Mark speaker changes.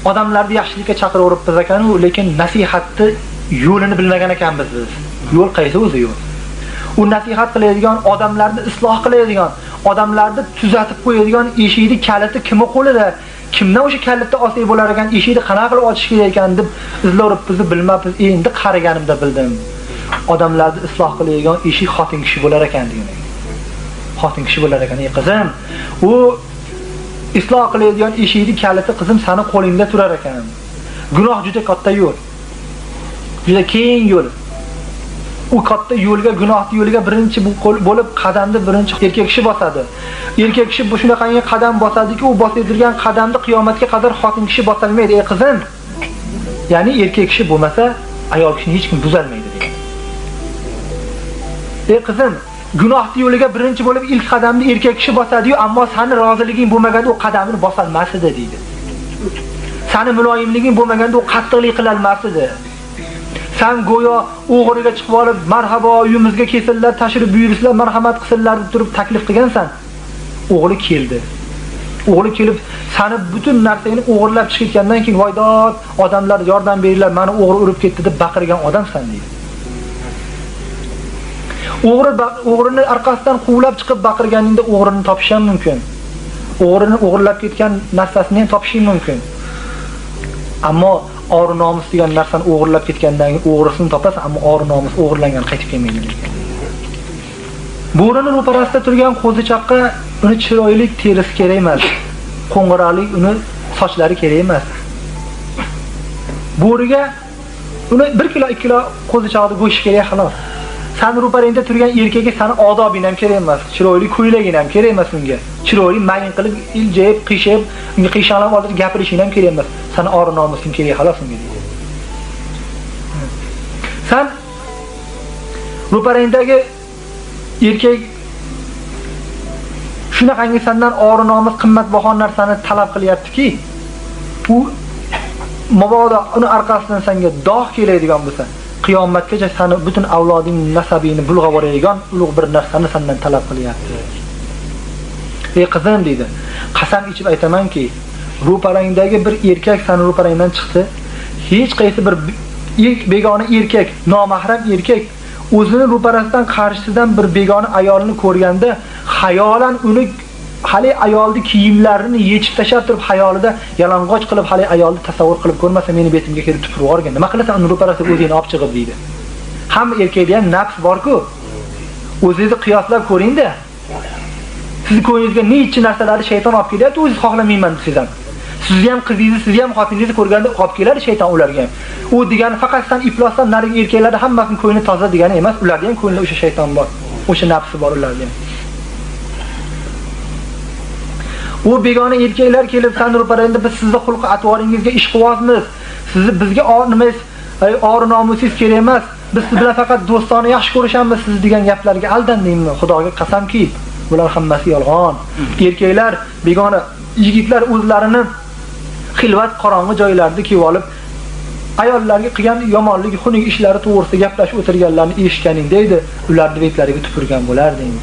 Speaker 1: Odamlarni yaxshilikka chaqiraveribmiz ekan-u, lekin nasihatni yo'lini bilmagan ekanmiz biz. Yo'l qaysi o'zi yo'l? U nasihat qiladigan, odamlarni isloh qiladigan, odamlarni tuzatib qo'yadigan eshikni kaliti kimni qo'lida? Kimdan o'sha kalitni olsak bo'lar ekan, eshikni qanaqa qilib ochish kerak ekan deb izlayapmiz, bilmabmiz. Endi qaraganimda bildim. Odamlarni isloh qiladigan eshik xotin kishi bo'lar ekan degan. Xotin kishi bo'lar ekan, ey qizim, u isloh qiladigan eshikni kaliti qizim seni qo'lingda turar ekan. Gunoh juda katta yo'l. Juda keng yo'l. U katta yo'lga, gunohning yo'liga birinchi bo'lib qadamni birinchi erkak kishi bosadi. Erkak kishi bu shunaqangi qadam bosadiki, u bosadigan qadamni qiyomatga qadar xotin kishi bosolmaydi, ey qizim. Ya'ni erkak kishi bo'lmasa, ayol kishini hech kim buzolmaydi degan. Ey qizim, gunohning yo'liga birinchi bo'lib ilk qadamni erkak kishi bosadi-yu, ammo seni roziliging bo'lmaganda u qadamini bosolmas edi deydi. Seni muloyimliging bo'lmaganda u qattiqlik qilolmas edi. Sen go'yo o'g'riga chiqib olib, marhabo uyimizga kelsinlar, tashrif buyursinlar, marhamat qilsinlar deb turib taklif qilgansan. O'g'li keldi. O'g'li kelib seni butun narsangni o'g'irlab chiqib ketgandan keyin voydod, odamlar yordam beringlar, meni o'g'ri urib ketdi deb baqirgan odamsan deydi. O'g'rini orqasidan quvlab chiqib baqirganingda o'g'rini topish ham mumkin. O'g'rini o'g'irlab ketgan narsasini ham topishing mumkin. Ammo or nomus degan narsani o'g'irlab ketgandan keyin o'g'risini topasan, ammo or nomus o'g'irlangan qaytib kelmaydi. Bo'rini ro'parasida turgan qo'zichoqqa uni chiroyli terisi kerak emas. Qo'ng'iroqlik uni sochlari kerak emas. Bo'riga uni 1 kilo 2 kilo qo'zichoqni go'shti kerak xolos. Sen ro'parangda turgan erkakka seni odobing ham kerak emas, chiroyli ko'ylaging ham kerak emas unga. Chiroyli mayin qilib, iljayib, qiyshayib, unga qiyshanlab oldirib gapirishing ham kerak emas. Seni or nomusing kerak xolos unga deydi. Sen ro'parangdagi erkak shunaqangi sendan or nomus qimmatbaho narsani talab qilyaptiki, u mabodo uni orqasidan senga dog' keladigan bo'lsa, qiyomatgacha seni butun avloding nasabingni bulg'ab yuboradigan ulug' bir narsani sendan talab qilyapti. Ey qizim deydi, qasam ichib aytamanki, ro'parangdagi bir erkak seni ro'parangdan chiqdi, hech qaysi bir begona erkak, nomahram erkak o'zini ro'parasidan qarshisidan bir begona ayolni ko'rganda xayolan uni hali ayolni kiyimlarini yechib tashlab turib xayolida yalang'och qilib hali ayolni tasavvur qilib ko'rmasa meni betimga kelib tupurib yuborgan. Nima qilasan uni ro'parasiga o'zingni olib chiqib deydi. Hamma erkakda ham nafs bor-ku. O'zingizni qiyoslab ko'ring-da. Sizni ko'ngilingizga necha narsalarni shayton olib kelyapti, o'zingiz xohlamayman desangiz ham. Sizni ham qizingizni, sizni ham xotiningizni ko'rganda olib keladi shayton ularga ham. U degani faqat san iflosdan narigi erkaklarda hammasning ko'ngli toza degani emas, ularda ham ko'nglida o'sha shayton bor, o'sha nafsi bor ularda ham. U begona erkaklar kelib san ro'parangda biz sizni xulq atvoringizga ishqibozmiz. Sizni bizga or nomusingiz kerak emas. Biz siz bilan faqat do'stona yaxshi ko'rishamiz siz degan gaplarga aldandingmi? Xudoga qasamki, bular hammasi yolg'on. Erkaklar, begona yigitlar o'zlarini xilvat qorong'i joylarda kelib olib ayollarga qilgan yomonlik, xunuk ishlari to'g'risida gaplashib o'tirganlarni eshitganingda edi, ularning betlariga tupurgan bo'larding.